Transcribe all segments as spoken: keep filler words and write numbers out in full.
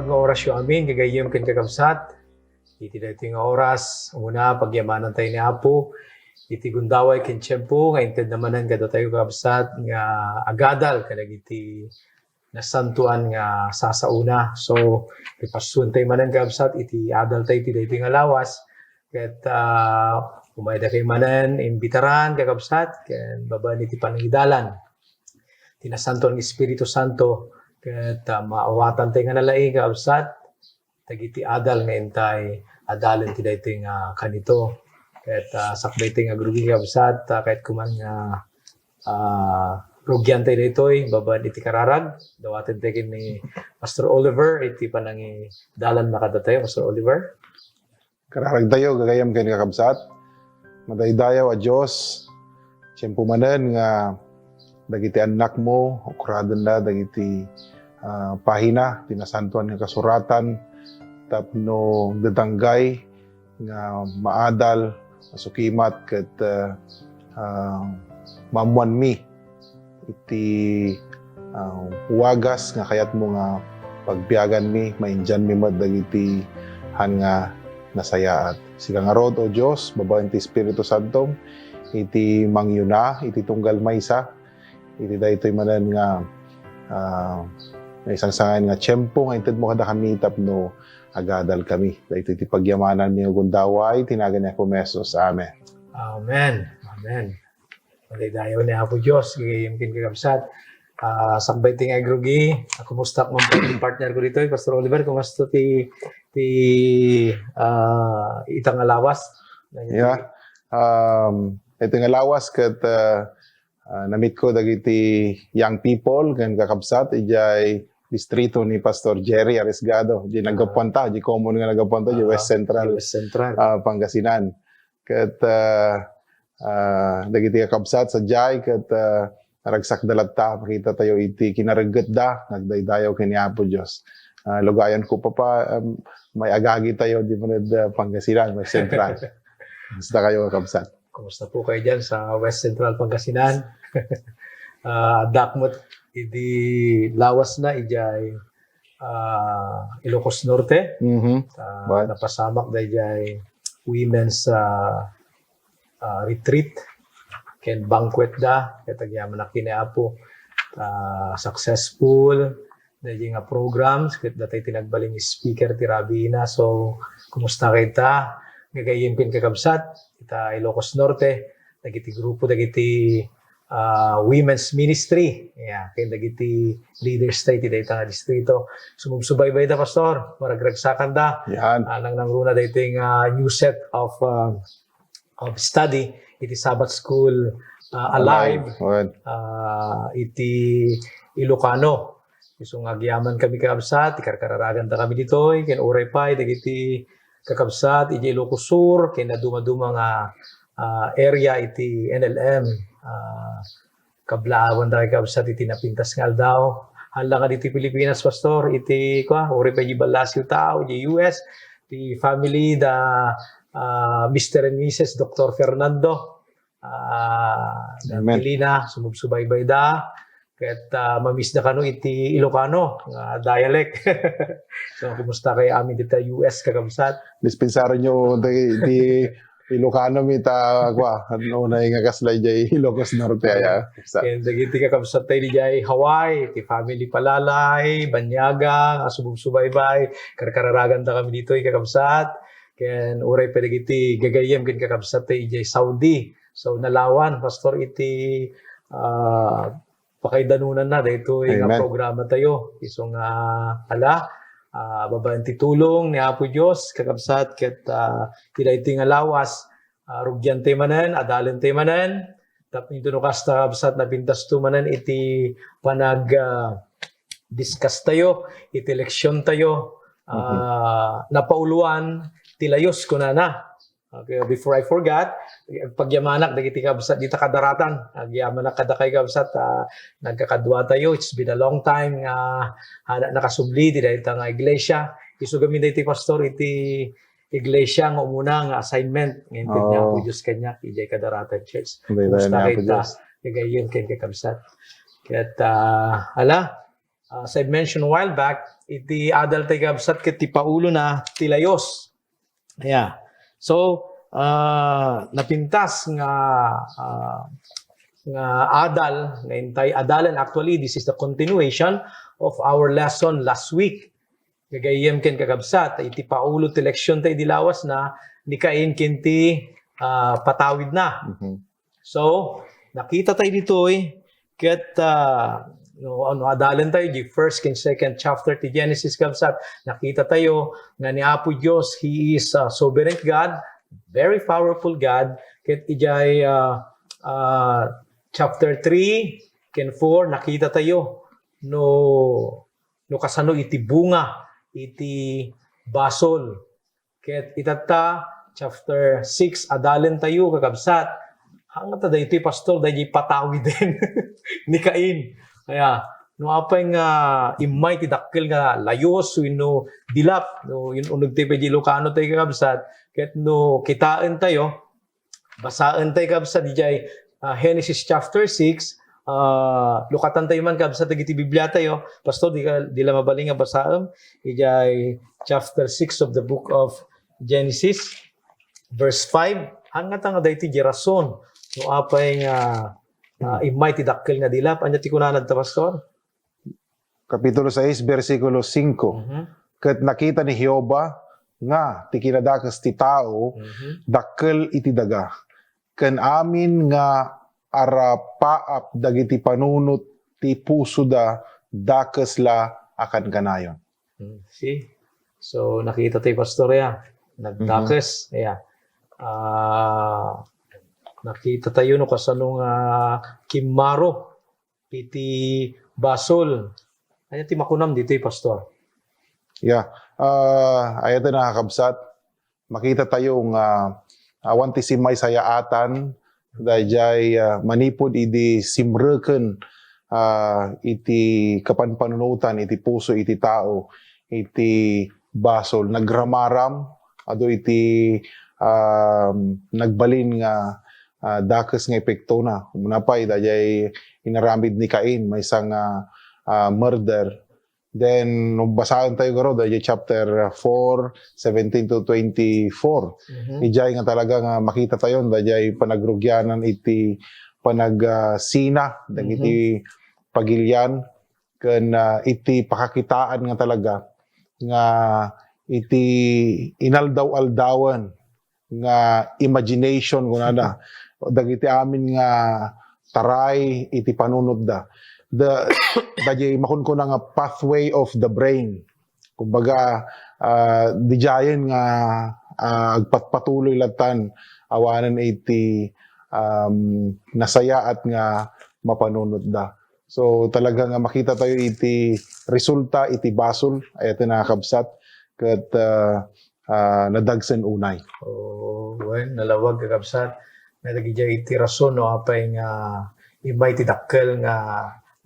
Nga orasyo amin, gagayyem ken kakabsat. Iti daytoy nga oras, umuna, pagyamanantayo ni Apo iti gundaway ken tiempo nga intedna manen kadatayo, kakabsat, nga agadal kadagiti nasantoan nga sasaona. So, ipasuentayo manen, kakabsat, iti adaltayo iti daytoy nga lawas. Ket, ah, umaydakayo manen imbitaran, kakabsat, ken babaen iti panangidalan ti Nasantoan nga Espiritu Santo, ket, ah, maawatantayo nga nalaing, kakabsat, dagiti adal nga intay adalen ti daytoy nga kanito. Ket, ah, sakbay ti nga agrugi, kakabsat, ah, kayatko man nga, ah, rugiantayo daytoy babaen iti kararag. Dawatentayo ken ni Pastor Oliver iti panangidalanna kadatayo, Pastor Oliver. Kararagtayo, gagayyem ken kakabsat. Madaydayaw a Dios, tiempo manen nga dagiti annakmo, ukradenda dagiti, ah, pahina ti Nasantoan nga Kasuratan tapno agdadanggay nga maadal, masukimat, ket, ah, ah, maammoanmi iti, ah, wagas nga kayatmo nga pagbiaganmi, maindianmi met dagiti han nga nasayaat. Sika ngarud, O Dios, babaen ti Espiritu Santom, iti mangyuna, iti tunggal maysa, iti daytoy manen nga, ah, naisangsangayan nga tiempo nga intedmo kadakami tapno agadalkami. Daytoy ti pagyamananmi nga gundaway, ti nagan ni Apo Jesus. Amen. Amen. Amen. Madaydayaw ni Apo Dios, gagayyem ken kakabsat. Ah, sakbay ti nga agrugi, ah, kumusta man po ti partner ko ditoy, Pastor Oliver, kumusta ti, ti, ah, ita nga lawas? Yeah. Um, ita nga lawas ket, ah, ah, na-meet ko dagiti young people ken kakabsat idiay distrito ni Pastor Jerry Arisgado, di naggapuanta, di common nga naggapuanta, di West Central, West Central, ah, Pangasinan. Ket, ah, ah, dagiti kakabsat sadiay ket, ah, naragsakda latta, makitatayo iti kinareggetda nga agdaydayaw ken ni Apo Dios. Ah, lugayan ko, Papa, um, may agagi tayo, di manad, ah, Pangasinan, may sentral. Kumusta kayo, kakabsat? Kumusta po kayo dyan sa West Central Pangasinan? Ah, dakmot idi lawas na, idiay, ah, Ilocos Norte. Mhm. Ah, napasamak da idiay women's, ah, ah, retreat ken banquet da, ket agyamanak ken ni Apo, ah, successful daydi nga programs, ket datay ti nagbalin speaker ti rabina. So, kumusta kayta? Gagayyem ken kakabsat, ita Ilocos Norte, dagiti grupo, dagiti, ah, women's ministry. Yeah, ken dagiti leaders tayo ti dayta nga distrito. Sumubsubaybay da, Pastor. Maragragsakan da. Yan. Ah, nangnangruna daytoy nga new set of, ah, of study iti Sabbath School, ah, Alive, Alive. Right. Ah, iti Ilocano. Isu nga agyaman kami, kakabsat, ikarkararagan da kami ditoy, ken uray pay dagiti kakabsat iti Ilocos Sur, ken dadumaduma nga, ah, area iti N L M. Ah, kablaawan da, kakabsat, iti napintas nga aldaw. Hala nga diti Pilipinas, Pastor, iti, kua, uray pay di ballasiw tao, di U S, ti family da, ah, Mister and Missus Doctor Fernando, ah, da Amen. Pilina, sumubsubaybay da. Ket, ah, mamisda kano iti Ilocano nga dialect. So, kumusta kayo amin dita U S, kakabsat? Dispensaryo nyo, di, di Ilocano mi ta, kua, ano na nga kasla jay Ilocos Norte, aya. Sa Ken dagiti kakabsat tayo di jay Hawaii, ti family Palalay, Banyaga, nga sumubsubaybay, karkararagan da kami ditoy, kakabsat. Ken uray pa dagiti gagayyem ken kakabsat tayo di jay Saudi. So, nalawan, Pastor, iti, ah, pakaidanunanna daytoy nga Amen. Programa tayo. Isu nga, ala, ah, babaen ti tulong ni Apo Dios, kakabsat, ket, ah, ti daytoy nga lawas, ah, rugiantayo manen, adalentayo manen, tapno iti no kasta, kabsat, napintasto manen iti panag, ah, discuss tayo, iti leksion tayo, Mhm. ah, napauloan ti layus, kunana. Okay, before I forgot, pagyamanak dagiti kabsat dita kadaratan. Agyamanak kadakayo, kabsat, ah, nagkakadua tayo. It's been a long time nga, ah, na-, nakasubli ti dayta nga iglesia. Isu gamin daytoy, Pastor, iti iglesia nga umuna nga assignment nga inted ni Oo. Apo Dios kaniak idiay Kadaratan Church. Dayta Kumusta ni Apo kayta? Dios. Gagayyem ken kakabsat. Ket, ah, ala, ah, as I mentioned a while back, iti adal tayo, kabsat, ket ti paulona ti layus. Yeah. So, ah, napintas nga, ah, nga adal, nga intay adalen. Actually, this is the continuation of our lesson last week. Gagayyem ken kakabsat, iti paulo ti leksion tayo idi lawasna, ni Cain ken ti, ah, patawidna. Mhm. So, nakita tayo ditoy, ket, ah, no, no, adalen tayo, di first ken second chapter ti Genesis, kabsat, nakita tayo nga ni Apo Dios, He is, ah, sovereign God, very powerful God, ket ijay, ah, ah, chapter three ken four, nakita tayo no, no kasano iti bunga iti basol. Ket itatta, chapter six, adalen tayo, kakabsat. Hangata daytoy, pastor, daytoy patawiden ni Cain. Kaya, no apay nga immay ti dakkel nga layus wenno dilap, no, yun, uneg tayo pay di Ilocano tayo, kakabsat, ket no kitaen tayo, basaen tayo, kabsat, dijay, ah, Genesis chapter six. Ah, lukatan tayo man, kabsat, dagiti Biblia tayo. Pastor, di ka, di la mabalin nga basaem ijay chapter six of the book of Genesis, verse five. Hangata nga daytoy di rason no apay nga, ah, immay ti dakkel nga dilap. Ania ti kunana dita, pastor? Kapitulo sais, bersikulo singko. Mhm. Ket nakita ni Jehovah nga ti kinadakes ti tao Mhm. dakkel iti daga, ken amin nga arapaap dagiti panunot ti pusoda dakes la a kankanayon. Hmm, see? So, nakita tayo, pastor, ya. Nagdakes, ya. Ah, nakita tayo no kasano nga kimmaro iti basol. Ania ti makunam ditoy, pastor? Ya, ah, ayaten a kakabsat, makita tayo nga awan ti simmaysayaatan daydiay, ah, manipud idi simreken, ah, iti kapanpanunotan iti puso iti tao iti basol. Nagramaram, adu iti, um, nagbalin nga, ah, dakes nga epektona. Umuna pay, daydiay inaramid ni Cain, maysa nga, ah, murder. Then, no basaen tayo garud, daydiay chapter four, seventeen to twenty-four. Mhm. Idiay nga talaga nga makita tayo, daydiay panagrugianan iti panag, ah, sina, dagiti Mhm. pagilian, ken, ah, iti pakakitaan nga talaga nga iti inaldaw-aldawen nga imagination, kunana, dagiti amin nga taray iti panunotda. The, dagiti makunkuna nga pathway of the brain. Kumbaga, ah, didiayen nga, ah, agpatpatuloy latan awanen iti, um, nasayaat nga mapanunotda. So, talaga nga makita tayo iti resulta iti basol, ayaten a kakabsat, ket, ah, ah, nadagsen unay. Oh, wen, nalawag, kakabsat. Nga dagidiay iti rason no apay nga immay ti dakkel nga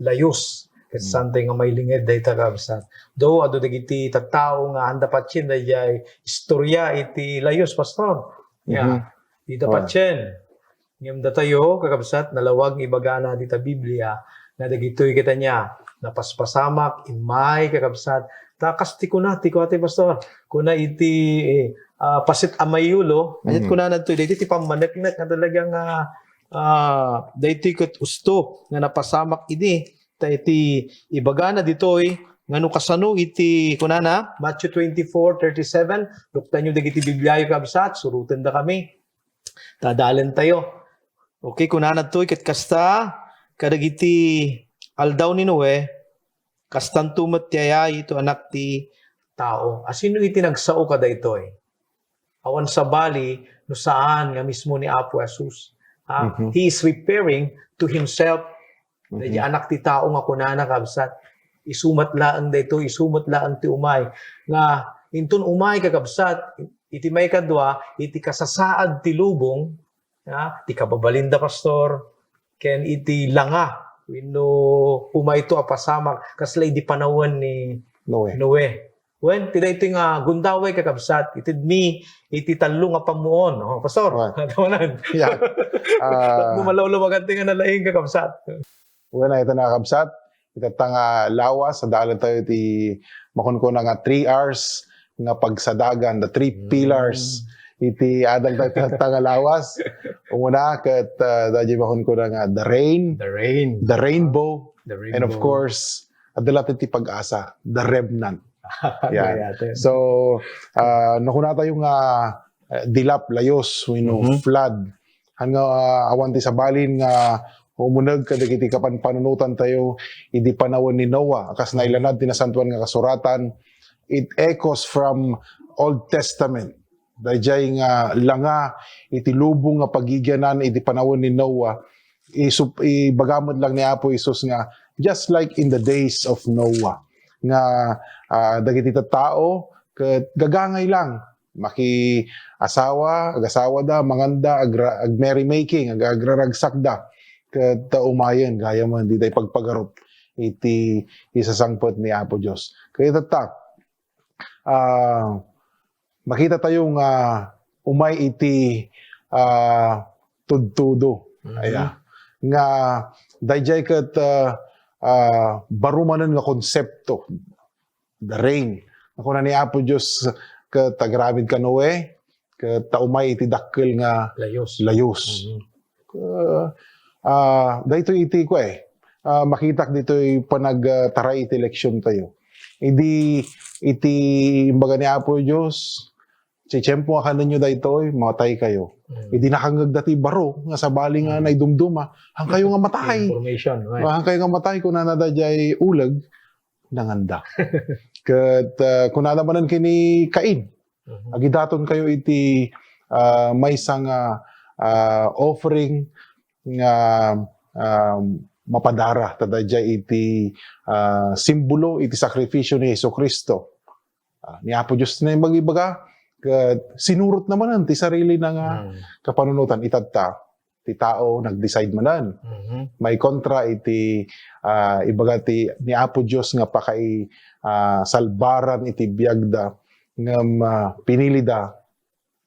layus. Ket Hmm. saan tayo nga mailinged dayta, kakabsat. Though, adu dagiti tattao nga adda patien daydiay istorya iti layus, pastor. Ya, Mhm. dida Wen. patien. Ngem datayo, kakabsat, nalawag nga ibagana dita Biblia nga dagitoy ket ania, napaspasamak, immay, kakabsat. Ta kas ti kuna, ti kua ti pastor, kuna iti, ah, pasit a mayulo, ayat Mhm. kunana ditoy, daytoy ti pammaneknek nga talaga nga, ah, daytoy ket usto nga napasamak idi. Ta iti ibagana ditoy, nga no kasano iti kunana, Matthew twenty-four thirty-seven, luktanyo dagiti Bibliayo, kabsat, surotendakami. Ta adalen tayo. Okay, kunana ditoy, ket kasta, kadagiti aldaw ni Noe, kastanto met ti ayay iti Anak ti Tao. Asino iti nagsao kadaytoy? Awan sabali no saan nga mismo ni Apo Jesus. Ha? Mhm. He is referring to himself. Daydi Mhm. Anak ti Tao nga kunana, kabsat, isu met laeng daytoy, isu met laeng ti umay. Nga inton umay, kakabsat, iti maikadua, iti kasasaad ti lubong, ha, ti kababalinda, pastor, ken iti langa wenno umayto a pasamak, kasla idi panawen ni Noe. Noe. Wen, ti daytoy nga gundaway, kakabsat, itedmi iti tallo nga pammuon. Oh, pastor, Wen. Tawanan. Yeah. Ah. Tapno malawlawagan ti nga nalaing, kakabsat. Wen, ayaten a kakabsat, Itatta nga lawas, adalentayo iti makunkuna nga three R's nga pagsadagan, the three Mm. pillars iti adaltayo itatta nga lawas. Umuna, ket, ah, daydiay makunkuna nga the rain, The rain. the rainbow, The and of rainbow. course, adda latta ti pag-asa, the remnant. Yan. Kaya, ate. So, ah, nakunatayo nga, ah, dilap, layus, wenno Mhm. flood. Haan nga, ah, awan ti sabalin nga umuneg kadagiti kapanpanunotantayo idi panawen ni Noah. Kas nailanad ti Nasantoan nga Kasuratan, it echoes from Old Testament. Daydiay nga langa iti lubong nga pagigianan idi panawen ni Noah, isup-, ibaga met lang ni Apo Jesus nga, "Just like in the days of Noah," nga, ah, dagiti tattao ket gagangay lang, makiasawa, agasawada, manganda, agra-, agmerrymaking, ag-, agraragsakda, ket umayen, gayam dita ipagpagarup iti isasangpet ni Apo Dios. Kaya tatta, ah, makitatayo nga umay iti, ah, tudtudo. Mhm. Aya. Nga daydiay ket, ah, ah, baro manen nga konsepto. The rain. Kuna ni Apo Dios ket agraman ken Noe, ket ta umay iti dakkel nga Layus. layus. Mhm. Ah, ah, daytoy iti kua, eh, ah, makitak ditoy panag-, ah, taray iti leksiontayo. Idi, iti imbaga ni Apo Dios, "Ti tiempo nga kanenyo daytoy, mataykayo." Mm. Idi nakangngegda ti baro nga sabali nga Mm. naidumduma, "Haankayo nga matay." Information, right. Ah, "Haankayo nga matay," kunana daydiay uleg, nanganda. Ket, ah, kunana manen ken ni Cain, Mhm. "Agidatonkayo iti, ah, maysa nga, ah, offering nga, ah, mapadara, ta daydiay iti, ah, simbolo iti sakrifisio ni Jesu-Cristo." Ah, ni Apo Dios ti naimbag-ibaga, ket sinurotna manen ti sarilina nga Hmm. kapanunotan. Itatta, ti tao nag-decide manen. Mhm. Maikontra iti, ah, ibaga ti ni Apo Dios nga pakai-, ah, salbaran iti biagda, ngem, ah, pinilida,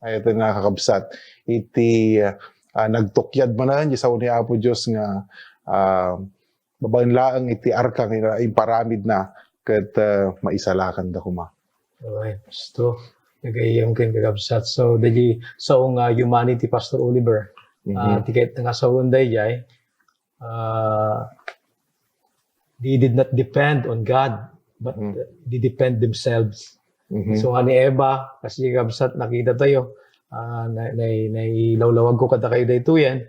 ay, iti nga kakabsat, iti, ah, nagtukyad manen ti sao ni Apo Dios nga, ah, babaen laeng iti arka nga imparamidna ket, ah, maisalakanda koma. Alright, gusto. Nagayyem ken kakabsat. So, dagiti sao nga humanity, Pastor Oliver. Mhm. Ah, ti ket nga sawen daydiay, ah, they did not depend on God, but Mhm. they depend themselves. Mhm. So, nga ni Eva, kas kakabsat, nakitatayo, ah, na-, nai-, nailawlawagko kadakayo daytoyen,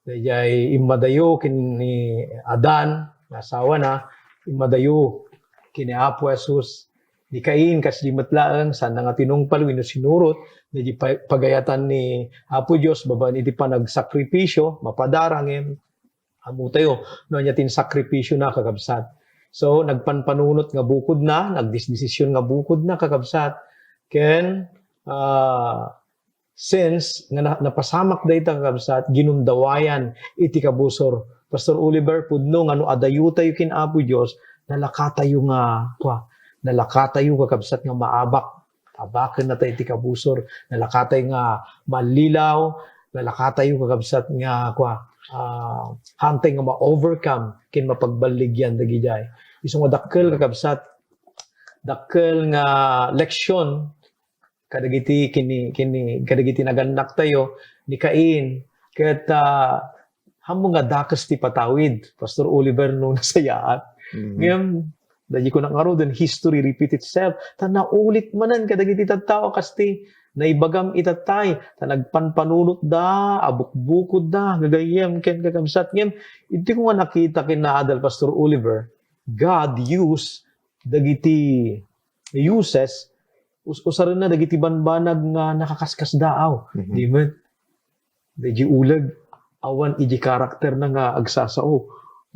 daydiay immadayo ken ni Adan, nga asawana, immadayo ken ni Apo Jesus. Ni Cain, kasdi met laeng, saanna nga tinungpal wenno sinurot daydiay pa-, pagayatan ni Apo Dios babaen iti panagsakripisio, mapadara, ngem ammotayo no ania ti insakripisio na, kakabsat. So, nagpanpanunot nga bukodna, nagdesdesisyon nga bukodna, kakabsat. Ken, ah, since nga na-, napasamak dayta, kakabsat, ginundawayan iti kabusor. Pastor Oliver, pudno nga no adayotayo ken Apo Dios, nalakatayo nga, kua, nalakatayo, kakabsat, nga maabak. Abaken natay ti kabusor, nalakatay nga mallilaw, nalakatayo, kakabsat, nga, kua, ah, haantay nga ma-overcome ken mapagballigian dagidiay. Isu nga dakkel, kakabsat, dakkel nga leksion kadagiti kini, kini, kadagiti nagannaktayo ni Cain, ket, ah, ammo nga dakes ti patawid, Pastor Oliver, no nasayaat. Mhm. Ngem, daydi kunak ngaruden, history repeat itself. Ta naulit manen kadagiti tattao, kasti, naibagam itattay, ta nagpanpanunotda, abukbukodda, gagayyem ken kakabsat. Ngem, idi ko nga nakita ken naadal, Pastor Oliver, God use dagiti uses, us-, usarenna dagiti banbanag nga nakaskasdaaw. Mhm. Di met. Daydi uleg, awan idi karakterna nga agsasao.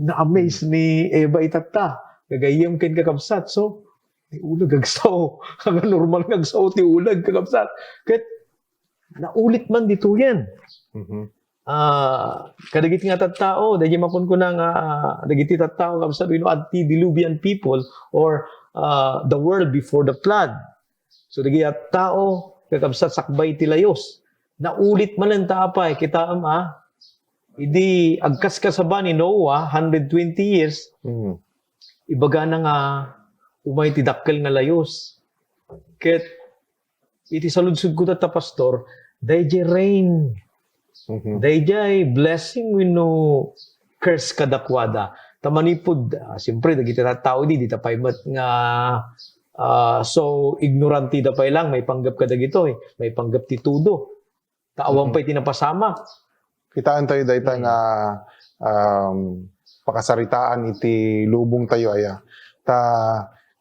Na-amaze ni Eva itatta. Gagayyem ken kakabsat. So, ti uleg agsao. Nga normal nga agsao ti uleg, kakabsat. Ket naulit man ditoyen. Mhm. Ah, kadagiti nga tattao, daydi makunkuna nga, ah, dagiti tattao, kabsat, wenno antediluvian people or, ah, the world before the flood. So, dagiti tattao, kakabsat, sakbay ti layus. Naulit manen ta apay, kitaem, ah, idi agkaskasaba ni Noah, hundred twenty years, Mm. Ibagana nga umay ti dakkel nga layus. Ket iti saludsodko tatta, Pastor, dayjay rain. Mhm. Dayjay blessing wenno curse kadakuada. Ta manipud, ah, siyempre, dagiti tattao idi, dita pay met nga, ah, so ignorante da pay lang, maipanggep kadagitoy, maipanggep ti tudo. Ta awan Mhm. pay ti napasamak. Kitaentayo dayta Mm. nga, um, pakasaritaan iti lubongtayo aya. Ta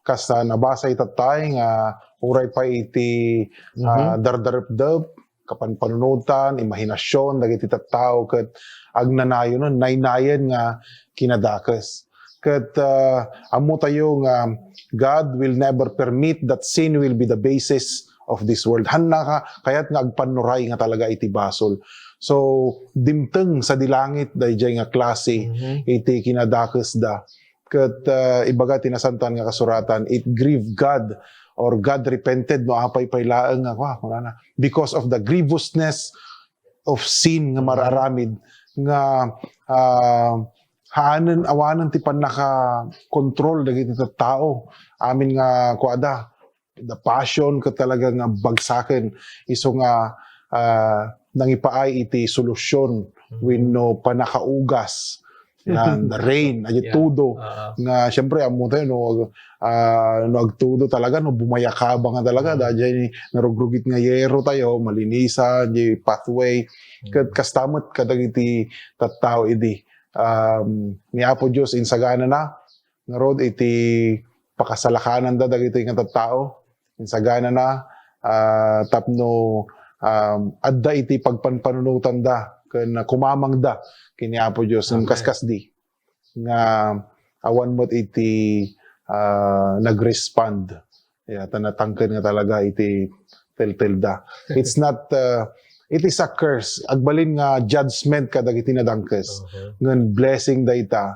kas, ah, nabasa itattay nga uray pay iti, Mhm. ah, dardarepdep, kapanpanunotan, imahinasion dagiti tattao ket agnanayon, naynayen nga kinadakes. Ket, ah, ammotayo nga God will never permit that sin will be the basis of this world. Hanna ka, kayat nga agpannuray nga talaga iti basol. So, dimteng sadi langit dayjay nga klase Mhm. iti kinadakesda. Ket, ah, ibaga ti Nasantoan nga Kasuratan, "It grieved God," or God repented no apay pay laeng nga, wa, kunana, because of the grievousness of sin nga Mhm. mararamid nga, ah, haanen, awanen ti pannakakontrol dagiti tattao. Amin nga kuada, the passion ket talaga nga bagsaken isu nga, ah, nangipaay iti solusyon Mhm. wenno pannakaugas nga the rain, adi Yeah. tudo. Oo. Nga, siyempre, ammotayo, no, ah, no agtudo talaga, no, bumayakaba nga talaga, Mm. dayjay narugrugit nga yero tayo, malinisan, di pathway. Ket Mm. kasta met kadagiti tattao idi, um, ni Apo Dios insaganana, ngarud iti pakasalakananda dagiti nga tattao, insaganana, ah, tapno, um, adda iti pagpanpanunotanda ken kumamangda ken ni Apo Dios. Ngem Amen. kaskasdi nga awan met iti, ah, nag-respond. Ya, ta natangken nga talaga iti teltelda. It's not, uh, it is a curse. Agbalin nga judgment kadagiti nadangkes. Uh-huh. Ngan blessing dayta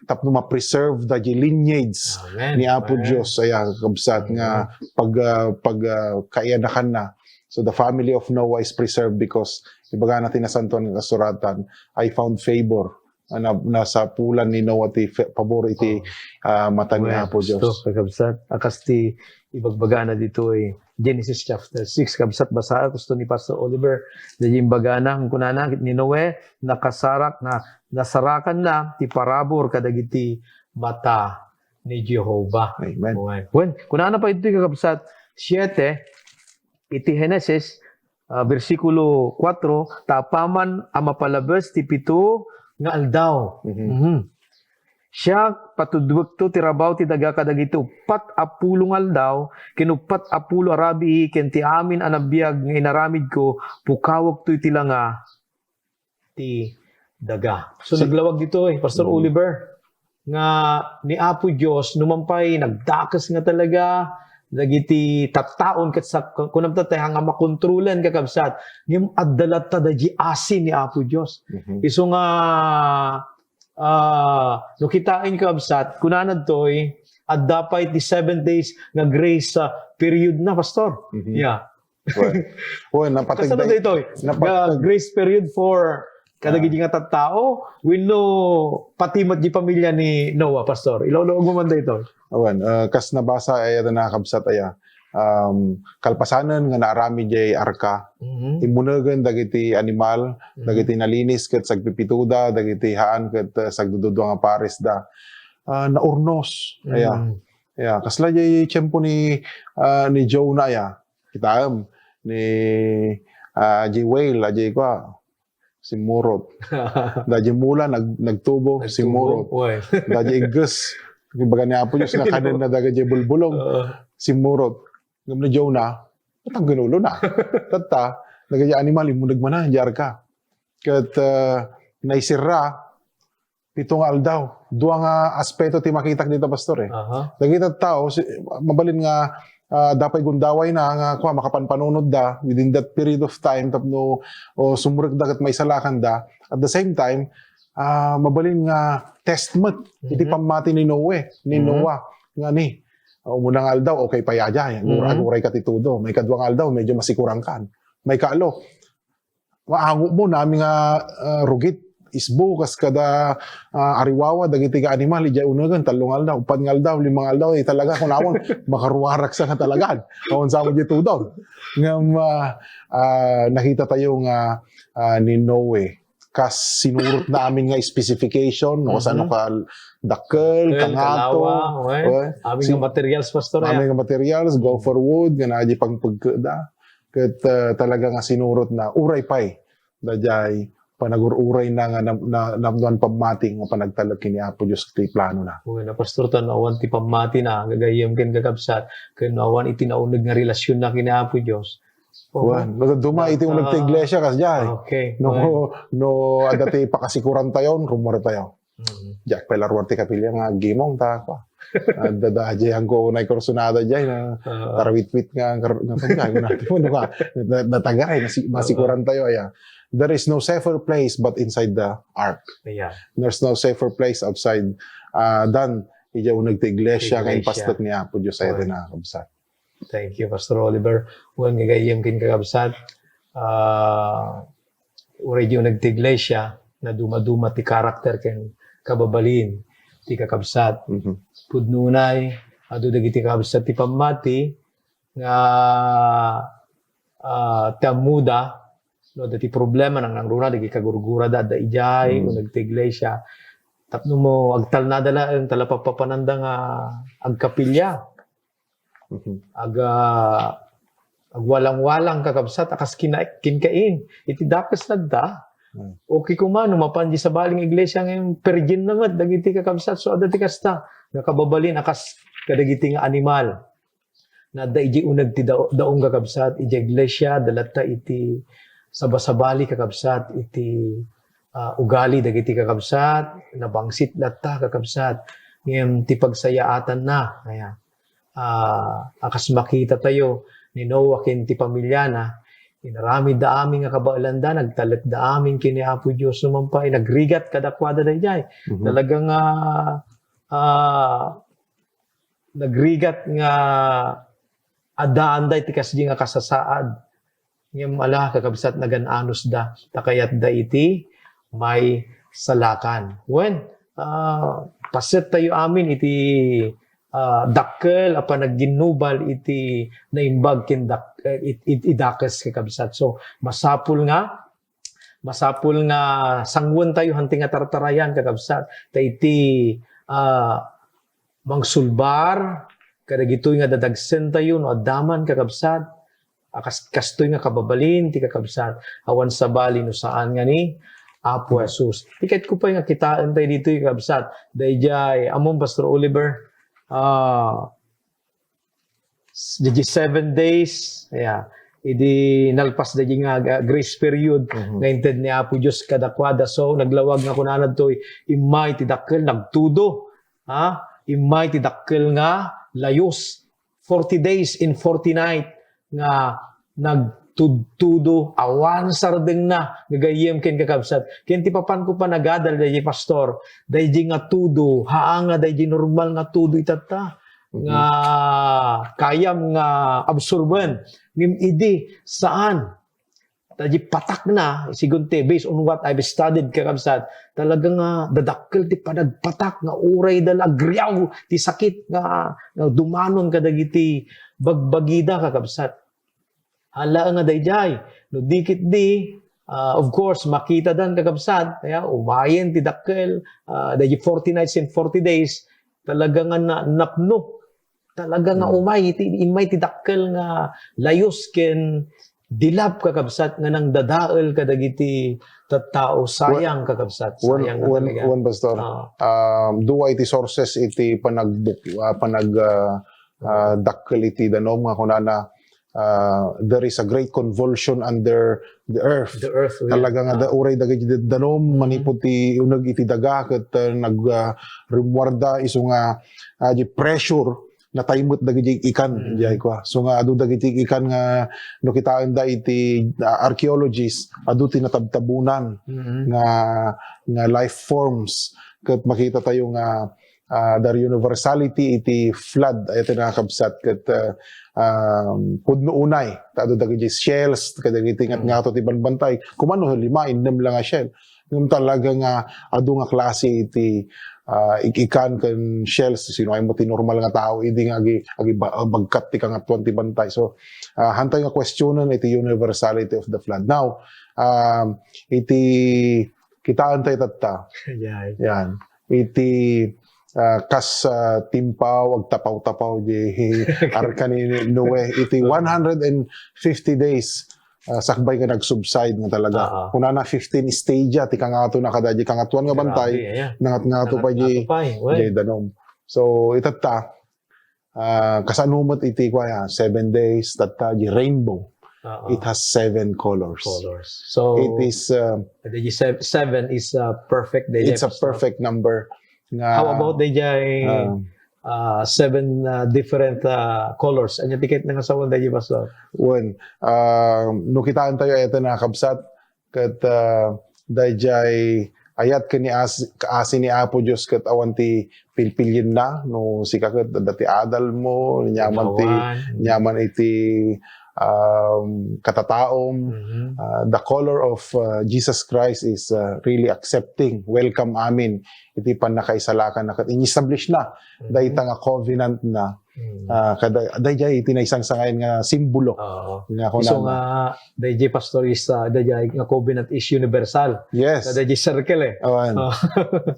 tapno ma-preserve da di lineage Amen. ni Apo Amen. Dios. Aya, kabsat nga Amen. pag, ah, pag, ah, kaiyanakanna. So the family of Noah is preserved because ibagana ti Nasantoan nga Kasuratan, "I found favor." Ah, na, nasapulan ni Noah ti fa-, pabor iti, Oh. ah, mata ni Well, Apo Dios. Gusto, kakabsat. Akas ti ibagbagana ditoy Genesis chapter six, kabsat, basaen, gusto ni Pastor Oliver. Dayjay imbagana, kunana, ni Noe, nakasarak na, nasarakanna ti parabur kadagiti mata ni Jehovah. Amen. Well, kunana pay ditoy, kakabsat, siete, iti Genesis, ah, bersikulo kuatro, "Ta apaman a mapalabes ti pito nga aldaw." Mhm. Mhm. "Siak, patudduekto ti rabaw ti daga kadagiti uppat a pulo nga aldaw, ken uppat a pulo a rabii, ken ti amin a nabiag nga inaramidko, pukawekto iti langa ti daga." So, Si- naglawag ditoy, Pastor Mm. Oliver, nga ni Apo Dios, numan pay nagdakes nga talaga dagiti tattaon ket sa-, kunam ta, nga makontrolan, kakabsat, ngem adda latta daydi asi ni Apo Dios. Mhm. Isu nga, ah, no kitaen, kakabsat, kunana ditoy, adda pay ti seven days nga grace, ah, period na, Pastor. Mhm. Yeah. Well, well, napateg Kasano day-, daytoy? Napateg- Nga grace period for kadagiti Ah. nga tattao, wenno pati met di pamilya ni Noah, Pastor? Ilawlawag mo man daytoy. Awan, ah, kas nabasa aya, nakakabsat aya, um, kalpasanen nga naaramid jay arka, Mhm. immunegen dagiti animal, Mhm. dagiti nalinis ket sagpipitoda, dagiti haan ket, ah, sagdududua nga pares da. Ah, naurnos. Aya. Mm. Aya, kasla jay tiempo ni, ah, ni Jonah aya. Kitaem, ni, ah, jay whale, jay kua, simmurot. Da jay mula, nag-, nagtubo, Nagtubo, simmurot. Oy. Da jay igges, ibaga ni Apo Dios nga kanen na daga jay bulbulong, Oo. simmurot. Ngem ni Jonah, natangken ulo na. Tatta, daga jay animal, immuneg man na, jay arka. Ket, ah, naisirra, pito nga aldaw. Dua nga aspeto ti makitak dita, Pastor, eh. Aha. Dagiti tattao, si-, mabalin nga, ah, adda pay gundawayna nga, kua, makapanpanunotda within that period of time tapno, o, sumrekda ket maisalakanda. At the same time, ah, mabalin nga test met iti Mhm. pammati ni Noe, ni Mhm. Noah, nga ni, ah, umuna nga aldaw, okay pay a jay, agur-, Mhm. aguray ka ti tudo. Maikadua nga aldaw, medyo masikurankan. Maikatlo, maango mo, nami nga, ah, rugit. isbo, kas kada, ah, ariwawa, dagiti nga animal, idiay unegen, tallo nga aldaw, uppat nga aldaw, lima nga aldaw, eh, talaga, kunamon, makaruaraksa nga talaga. Awan sa mo di tudor. Ngem, ah, ah, nakita tayo nga, ah, ni Noe, kas sinurot na amin nga specification, no, Mhm. sano ka dakkel, Dakkel, kangato, kalawa, okay. Eh, Amin si-, nga materials, Pastor, amin ya. nga materials, Mm. gopher wood, nga nadi pang pagkeda. Ket, ah, talaga nga sinurot na, uray pay, daydiay, panagur-uray na nga na, na, napnuan pammati nga panagtalek ken ni Apo Dios ti plano na. Wen, Pastor, ta no awan ti pammati na, gagayyem ken kakabsat, ken no awan iti nauneg nga relasyon na ken ni Apo Dios. Oo. Wen, no, duma iti Ah, uneg ti iglesia, kas diay. Okay. No, Wen. no, adda ti pakasikuran tayo, rumor tayo. Mm. Diak pay la ruar ti kapilya nga aggimong ta, kwa. Ah, dadajian ko na kursunada diay na Oo. tarawitwit nga, nga, nga, nga, nga, nga, nga, na, natagay, nasi-, masikuran tayo, aya. There is no safer place but inside the ark. Yeah. There's no safer place outside, ah, than idiay uneg ti iglesia nga Iglesia. impastek ni Apo Dios, ay Correct. na kabsat. Thank you, Pastor Oliver. Wen, gagayyem ken kakabsat, ah, uray di uneg ti iglesia, naduma-duma ti karakter ken kababalin ti kakabsat. Mhm. Pudno unay, adu dagiti kakabsat ti pammati nga, ah, ti ammoda, no, adda ti problema, nangnangruna dagiti kagurgurada, adda idiay, Mhm. uneg ti iglesia. Tapno mo agtalnada laeng, ta la pappapananda nga agkapilya. Mhm. Aga-, agwalang-walang, kakabsat, a kas kina-, kinkain. Iti dakes na adda. Mm. Okay koma, no mapan di sabali nga iglesia nga virgin na met dagiti kakabsat. So, adda ti kasta, nga kababalin a kas kadagiti nga animal. Na adda iti uneg ti dao-, daong, kakabsat, iti iglesia, adda latta iti sabasabali, kakabsat, iti, ah, ugali dagiti kakabsat, nabangsit latta, kakabsat. Ngem ti pagsayaatanna, aya, ah, a kas makita tayo ni Noah ken ti pamiliana, inaramidda amin nga kabaelanda, nagtalekda amin ken ni Apo Dios, no man pay, nagrigat kadakuada daydiay. Mhm. Talaga nga, ah, nagrigat nga addaanda iti kasdi nga kasasaad. Ngem ala, kakabsat, nagan-anosda, ta kayatda iti maisalakan. Wen, ah, paset tayo amin iti, ah, dakkel a panagginnubal iti naimbag ken dak-, eh, it-, it-, idakes, kakabsat. So, masapul nga, masapul nga sanguen tayo hanti nga tartarayan, kakabsat. Ta iti, ah, mangsulbar kadagitoy nga dadagsen tayo no adda man, kakabsat, a kas-, kastoy nga kababalin ti kakabsat, awan sabali no saan nga ni Apo Jesus. Ti kayatko pay nga kitaen tayo ditoy, kakabsat, daydiay, ammom, Pastor Oliver, ah, s-, daydiay seven days, ya, idi nalpas daydiay nga, ah, grace period Mhm. nga inted ni Apo Dios kadakuada. So, naglawag nga kunana ditoy, immay ti dakkel, nagtudo. Ha? Immay ti dakkel nga layus. Forty days and forty night nga nagtudtudo, awan sardengna, gagayyem ken kakabsat. Ken ti papanko panagadal daydiay, Pastor, daydiay nga tudo, haan nga daydiay normal nga tudo itatta. Mhm. Nga kayam nga absorben. Ngem idi, saan. Ta di patakna, sigun ti, based on what I've studied, kakabsat, talaga nga dadakkel ti panagpatak nga uray da la agriaw ti sakit nga, nga dumanon kadagiti bagbagida, kakabsat. Hala nga daydiay, no di ketdi, ah, of course, makitadan, kakabsat, ya, umayen ti dakkel, ah, daydi forty nights and forty days, talaga nga na-, napno. Talaga nga Mm. umay iti, immay ti dakkel nga layus ken dilap, kakabsat, nga nangdadael kadagiti tattao. Sayang, kakabsat. Wen, Sayang nga wen, talaga. Wen, Pastor. Ah. Um, dua iti sources iti panagbuk-, ah, panag-, ah, ah, dakkel iti danum nga kunana, ah, there is a great convulsion under the earth. The earth, oh, yeah. Talaga nga da-, Ah. uray dagiti danum, Mm. manipud ti uneg iti daga, ket, ah, nag-, ah, rimmuarda isu nga, ah, di pressure, nataymet dagiti ikan, Mm. diay kua. So nga adu dagiti ikan nga no kitaenda iti, ah, archaeologist, adu ti natabtabunan Mm. nga, nga life forms. Ket makita tayo nga ah, the universality iti flood, ay iti nakakabsat ket, ah, um, pudno unay, ta adu dagiti shells, kadagiti ngat-ngato ti banbantay, kumano lima, innem la nga shell. Ngem talaga nga adu nga klase iti, ah, ik-ikan ken shells, sino ay mo ti normal nga tao, idi nga agi-, agi-, bagkat ti kangatuan ti bantay. So, ah, hantay nga questionan iti universality of the flood. Now, um, iti kitaan tayo tatta. Yan. Iti, ah, kas, ah, timpaw, agtapaw-tapaw di arka ni Noe. Iti one hundred and fifty days, ah, sakbay nga nag-subside nga talaga. Kunana fifteen stadia ti kangato na kada di kangatuan nga bantay. Nangat-ngato pa di, di danum. So, itatta, ah, kasano met iti kua, seven days, tatta, di rainbow. It has seven colors. Colors. So, it is, uh, the sev-, seven is, uh, perfect, the it's a perfect number. Nga, how about the, uh, uh, seven, uh, different, uh, colors? Anya ti ket nangasawan, the Pastor? Wen, uh, no kitaan tayo, eto na, kabsat, ket, ah, daydiay ayat ken ni as-, kaasi ni Apo Dios ket awan ti pilpilienna, no sika ket adda ti adalmo, nyaman ti, nyaman iti, um, katataom. Ah, the color of, ah, Jesus Christ is, ah, really accepting, welcome amin iti pannakaisalakanna ket in-establish na dayta nga covenant na. Ah, kada, daydiay iti naisangsangayan nga simbolo. Nga isu kunana nga, daydiay, Pastor, is, ah, daydiay nga covenant is universal. Yes. Daydiay circle, eh. Awan.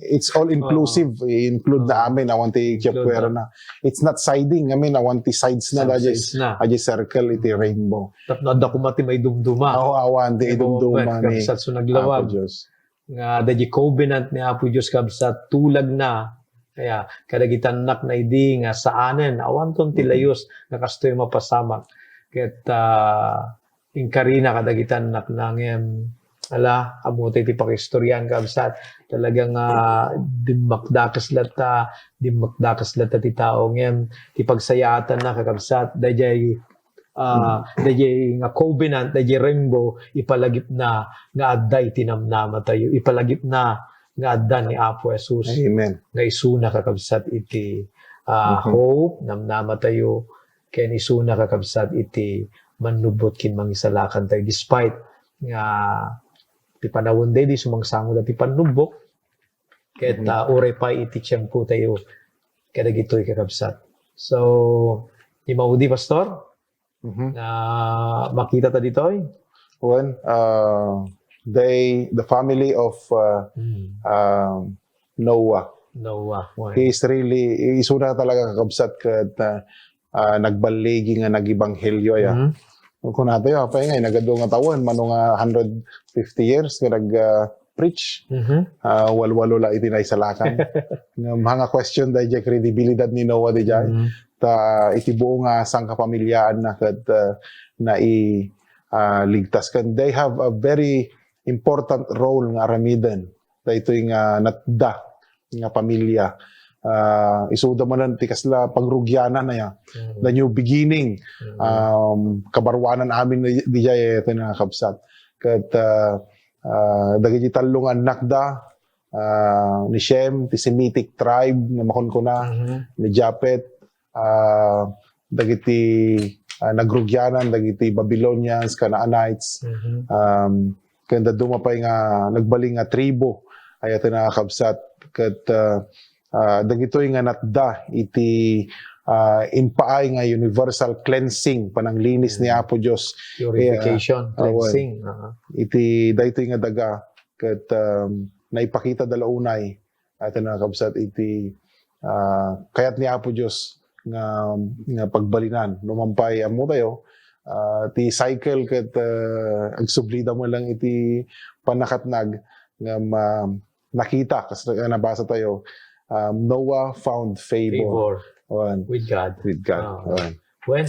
It's all inclusive. I-include na amin, awan ti kiyapuerna. It's not siding, amin, awan ti sides na, daydiay, daydiay circle iti rainbow. Tapno adda koma ti maidumduma. Oo, awan ti idumduma ni Apo Dios. Nga daydiay covenant ni Apo Dios, kabsat, tulagna, kaya, kadagiti annakna idi nga saanen, awanton ti layus nga kastoy mapasamak. Ket, ah, inkarina kadagiti annakna ngem, ala, ammo tayo ti pakaistorian, kabsat. Talaga nga dimmakdakes latta, dimmakdakes latta ti tao ngem ti pagsayaatanna, kakabsat, daydiay ah, daydiay nga covenant, daydiay rainbow, ipalagipna nga adda iti namnamatayo, ipalagipna nga adda ni Apo Jesus. Amen. Nga isuna, kakabsat, iti, ah, hope, namnamatayo, ken isuna, kakabsat, iti mannubbot ken mangisalakantayo, despite nga ti panawen daydi sumangsangoda ti pannubbok, ket, ah, uray pay iti tiempotayo kadagitoy, kakabsat. So, di maudi, Pastor? Mhm. Na makita ta ditoy? Wen, uh, they, the family of, uh, um, Noah. Noah, wen. He is really, isuna talaga, kakabsat, ket, uh, uh, nagballigi nga nagibanghelio, ya. Mhm. Kunatayo, apay nga, nagadu nga tawen, mano nga hundred fifty years nga nag, uh, preach. Mhm. Ah, walwalo la iti naisalakan. Nga, nga question daydiay credibility ni Noah daydiay. Mhm. Ta iti buo nga sangkapamiliaanna ket, ah, nai-, ah, ligtas. Ken they have a very important role nga aramiden. Daytoy nga natda nga pamilya. Ah, isuda manen ti kasla pagrugianan aya. Mhm. The new beginning. Mhm. Um, kabaruanan amin daydiay, iti nakakabsat. Ket, ah, ah, dagiti tallo nga annakda, ah, ni Shem, ti Semitic tribe nga makunkuna, mhm, ni Japhet, ah, dagiti, ah, nagrugianan, dagiti Babylonians, Canaanites, mhm, um, ken dadduma pay nga nagbalin nga tribu, ay iti nakakabsat, ket, ah, ah, dagitoy nga natda iti, ah, impaay nga universal cleansing, pananglinis ni, mm, Apo Dios. Purification, eh, ah, awan, cleansing. Aha. Iti daytoy nga daga, ket, um, naipakita da la unay, iti nakakabsat iti, ah, kayat ni Apo Dios nga, nga pagbalinan. No man pay, ammo tayo, ah, ti cycle ket, ah, agsubli da met lang iti pannakatnag nga ma-, nakita, kas nabasa tayo, um, Noah found favor. Favor. Awan. With God. With God. Ah. Awan. Wen,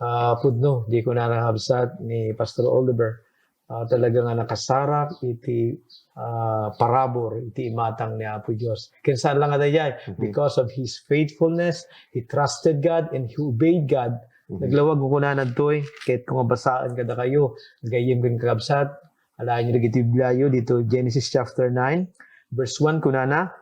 ah, pudno, di ko na nakabsat ni Pastor Oliver. Ah, talaga nga nakasarak iti, ah, parabur, iti imatang ni Apo Dios. Ken saan la nga daydiay, mhm, because of his faithfulness, he trusted God and he obeyed God. Mhm. Naglawag ko kunana ditoy, ket kung mabasaen kadakayo, gayyem ken kakabsat, alaenyo dagiti Bibliayo dito, Genesis chapter nine, verse one, kunana,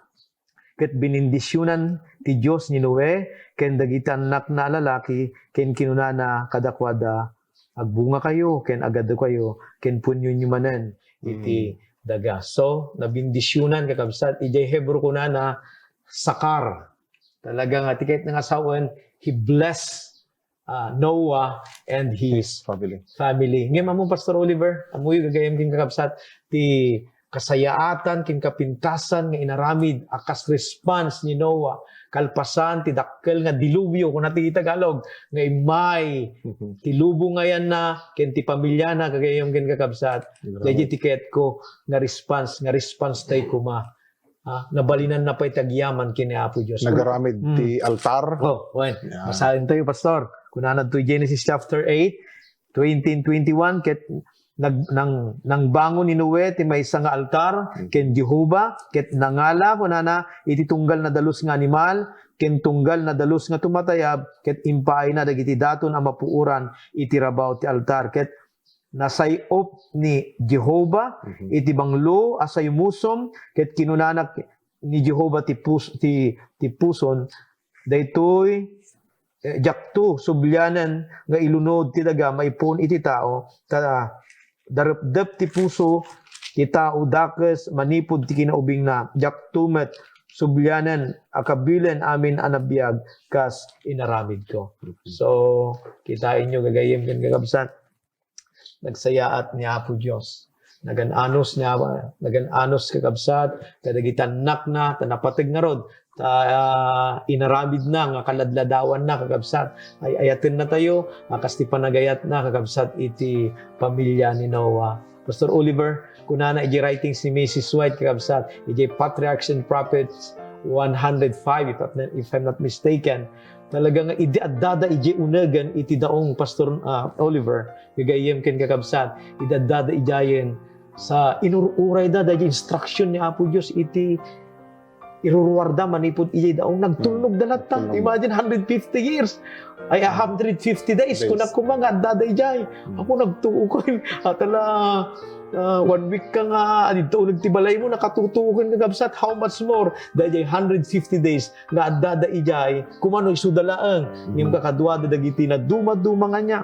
ket binindisionan ti Dios ni Noe ken dagiti annakna a lalaki, ken kinunana kadakuada, "Agbungakayo ken agadukayo, ken puonyonyo manen iti Mm. daga." So, nabindisionan, kakabsat, idiay Hebreo kunana, sakar. Talaga nga, ti kayatna nga sawen, he blessed, ah, Noah and his His family. family. Ngem ammo, Pastor Oliver, ammoyo gagayyem ken kakabsat, ti kasayaatan ken kapintasan nga inaramid a kas response ni Noah, kalpasan ti dakkel nga dilubyo, kuna ti Tagalog, nga immay Mhm. ti lubong nga yanna ken ti pamiliana, gagayyem ken kakabsat. Grabe. Daydi ti kayatko nga response, nga response tayo kuma. Ah, nabalinanna pay ti agyaman ken ni Apo Dios. Nagaramid Mm. ti altar. Oh, wen. Yeah. Basaentayo, Pastor. Kunana ditoy Genesis chapter eight, twenty and twenty-one, ket nag-, nang-, nangbangon ni Noe ti maysa nga altar Mm. ken Jehova, ket nangala, kunana, iti tunggal nadalus nga animal, ken tunggal nadalus nga tumatayab, ket impaayna dagiti daton a mapuoran iti rabaw ti altar. Ket nasay-op ni Jehova Mhm. iti banglo a saymusom, ket kinunana ni Jehova ti pus-, ti, ti puson, "Daytoy, eh, diakto sublianen nga ilunod ti daga maipuon iti tao, ta darepdep ti puso ti tao dakes manipud ti kinaubingna. Diakto met sublianen a kabilen amin a nabiag kas inaramidko." So, kitaenyo, gagayyem ken kakabsat, nagsayaat ni Apo Dios. Nagan-anos ni Apo, nagan-anos, kakabsat, kadagiti annakna, ta napateg ngarud, ta, ah, inaramidna nga kaladladawanna, kakabsat. Ay-ayatenna tayo, a kas ti panagayatna, kakabsat, iti pamilia ni Noah. Pastor Oliver, kunana iti writings ni Missus White, kakabsat, iti Patriarchs and Prophets one hundred five, if I'm not, if I'm not mistaken, talaga nga idi addada iti unegen iti daong, Pastor, ah, Oliver, gagayyem ken kakabsat, idi addada idiayen, sa inur-urayda daydi instruction ni Apo Dios iti iruruarda manipud iti daong, nagtulnogda latta. Tulnog. Imagine, hundred fifty years. Ay, a hundred fifty days, Days. Kunak kuma nga addada idiay. Hmm. Ako nagtuo ko. Atala, ah, one week ka nga, adito uneg ti balaymo, nakatutuo ka, kakabsat, how much more? Daydiay hundred fifty days nga addada idiay, kumano isuda laeng, ngem Mhm. kakaduada dagiti naduma-duma nga ania.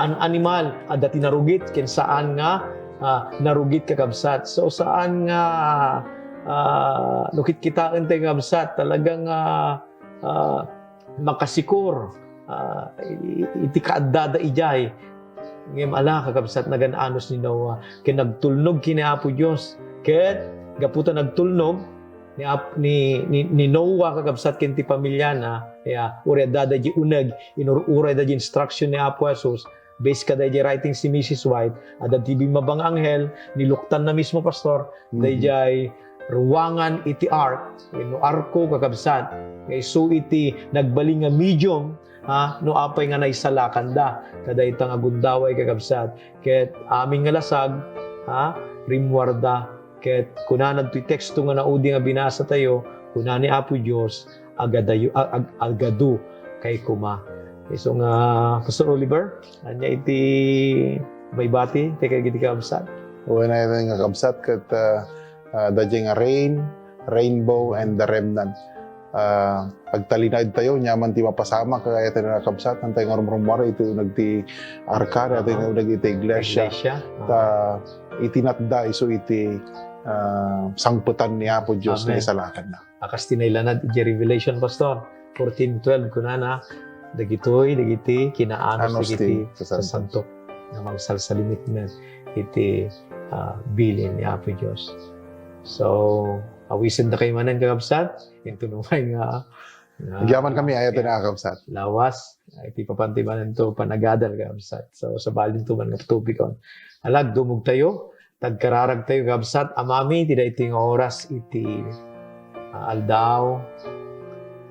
An-, animal, adda ti narugit, ken saan nga, ah, narugit, kakabsat. So, saan nga, ah, no kitkitaen tayo, kakabsat, talagang, ah, ah, makasikor, ah, i-, iti kaaddada idiay. Ngem ala, kakabsat, nagan-anos ni Noah, ken nagtulnog ken ni Apo Dios. Ket gapu ta nagtulnog ni Ap-, ni, ni, ni Noah, kakabsat, ken ti pamiliana, ya, uray addada iti uneg, inur-uray daydi instruction ni Apo Jesus, based kadaydi writings ni Missus White, adda ti bimmaba nga anghel, niluktanna mismo, Pastor, Mhm. daydiay ruangan iti ark, wenno arko, kakabsat, nga isu iti nagbalin nga medium, ha, no apay nga naisalakanda kadayta nga gundaway, kakabsat, ket amin nga lasag, ha, rimmuarda. Ket kunana ditoy teksto nga naudi nga binasa tayo, kuna ni Apo Dios, "Agadayo, ag-, ag-, agadu kay kuma." Isu nga, Pastor Oliver, ania iti maibati ti kadagiti kakabsat? Wen, nga kabsat ket, ah, ah, daydiay nga rain, rainbow, and the remnant. Ah, agtalinaed tayo, ania man ti mapasamak, kayat tayo nga kabsat, haantay nga rumrummuar iti uneg ti arka, Oo. haantay nga uneg iti iglesia. Iglesia. Oo. Ta, iti natda, isu iti, ah, sangpetan ni Apo Dios, Amen. nga isalakanna. A kas ti nailanad iti Revelation, Pastor, fourteen twelve, kunana, "Dagitoy, dagiti kinaanos Anos dagiti ti sasanto. sasanto nga mangsalsalimekna iti, ah, bilin ni Apo Dios." So, awisendak manen, kakabsat, inton umay nga, nga Agyaman kami, ayaten a, kakabsat. Lawas, iti papanti manen to panagadal, kakabsat. So, sabalinto man nga topikon. Ala, agdumog tayo, tagkararag tayo, kakabsat, Amami, iti daytoy nga oras, iti, ah, aldaw,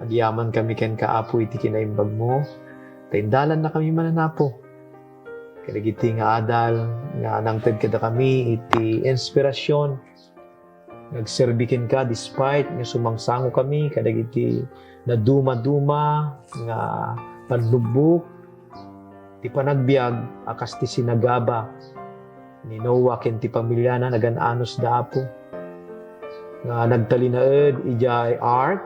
agyaman kami kenka, Apo, iti kinaimbagmo, ta indalanna kami manen, Apo. Kadagiti nga adal nga nangted kadakami iti inspirasyon nga agserbi kenka despite nga sumangsango kami kadagiti naduma-duma nga panlubbok ti panagbiag a kas ti sinagaba ni Noah ken ti pamiliana, nagan-anosda, Apo. nga nagtalinaed idiay ark.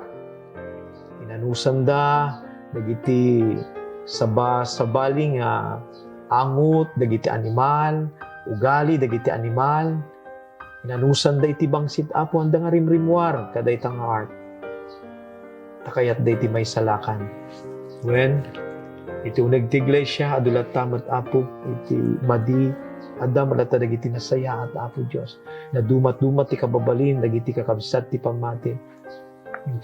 Inanusanda dagiti saba-, sabali nga angot dagiti animal, ugali dagiti animal. Inanusanda iti bangsit, Apo, anda nga rimrimmuar kadayta nga ark. Ta kayatda iti maisalakan. Wen, iti uneg ti iglesia, adu latta met, Apo, iti madi, adda met latta dagiti nasayaat, Apo Dios. Nadumatdumat ti kababalin dagiti kakabsat ti pammati.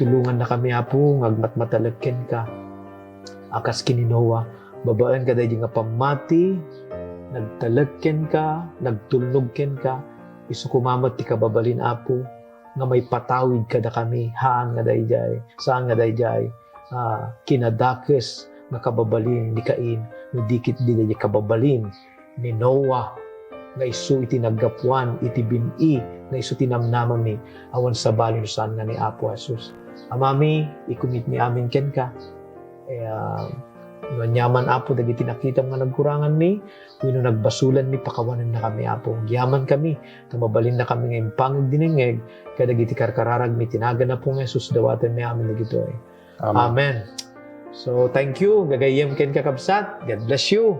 Tulongannakami, Apo, nga agmatmatalek kenka. A kas ken ni Noah, babaen kadaydi nga pammati, nagtalek kenka, nagtulnog kenka, isu koma met ti kababalin, Apo, nga maipatawid kadakami, haan nga daydiay, saan nga daydiay, ah, kinadakes nga kababalin ni Cain, no di ket di daydiay kababalin ni Noah, nga isu iti naggapuan iti bin-i nga isu ti namnamami, awan sabali no saan nga ni Apo Jesus. Amami, i-commit mi amin kenka. Eh, ah, no aniaman, Apo, dagiti nakitam nga nagkuranganmi, wenno nagbasulanmi, pakawanennakami, Apo. Agyamankami, ta mabalinnakami nga impangeg dinengngeg kadagiti karkararagmi. Iti nagan Apo nga Jesus, dawatenmi amin dagitoy. Amen. Amen. So, thank you. Gagayyem kenka, kabsat. God bless you.